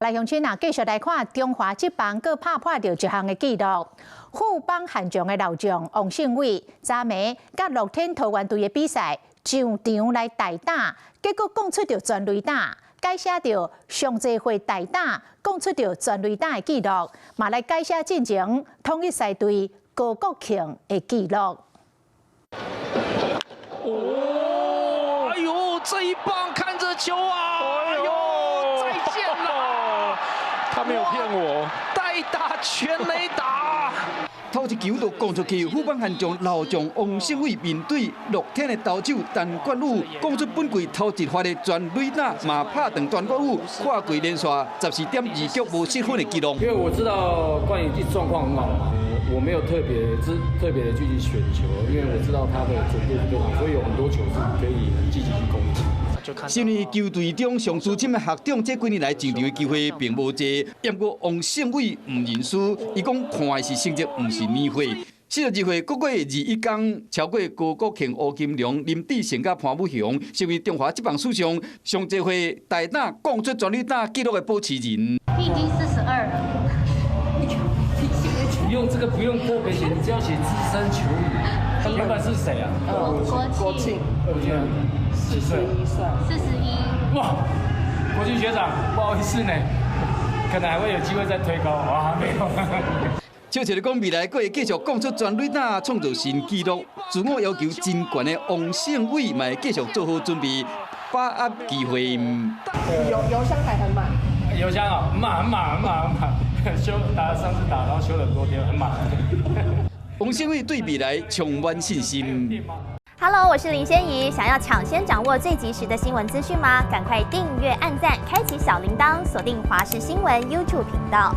來鄉親啊，繼續來看中華職棒閣拍破著一項的紀錄。富邦悍將的老將王勝偉，昨暝佮樂天桃猿隊的比賽上場來代打，結果摃出著全壘打，改寫著上濟歲代打摃出著全壘打的紀錄，嘛來改寫進前統一獅隊高國慶的紀錄。哦，哎呦，這一棒看著球啊，哎呦，再見啦！他沒有騙我，代打全壘打。頭一球就摃出去，富邦悍將老將王勝偉面對樂天的投手陳冠宇，摃出本季頭一發的全壘打，嘛拍斷陳冠宇跨季連續14.2局無失分的紀錄。因為我知道冠宇狀況很好嘛，我沒有特別之特別的去選球，因為我知道他的準度非常，所以有很多球是可以很積極去攻擊。身為球隊中上資深的學長，這幾年來上場的機會並無濟。不過王勝偉毋認輸，伊講看的是成績，毋是年歲。42歲，閣過21工，超過高國慶、吳金龍、林志成佮潘武雄，成為中華職棒史上上濟歲代打摃出全壘打紀錄的保持人。你已經42了。不用這個不用特別寫，你只要寫資深球員。原本是誰啊？國慶。國慶。41歲。41。哇，國慶學長，不好意思呢，可能還會有機會再推高。哇，沒有。笑笑講未來閣會繼續摃出全壘打，創造新紀錄。自我要求真懸的王勝偉，嘛會繼續做好準備，把握機會。油箱還很滿。油箱啊，滿滿滿滿，修打上次打，然後修了很多天，很滿。王勝偉對未來充滿信心。 Hello，我是林仙怡。想要搶先掌握最及時的新聞資訊嗎？趕快訂閱、按讚、開啟小鈴鐺，鎖定華視新聞 YouTube 頻道。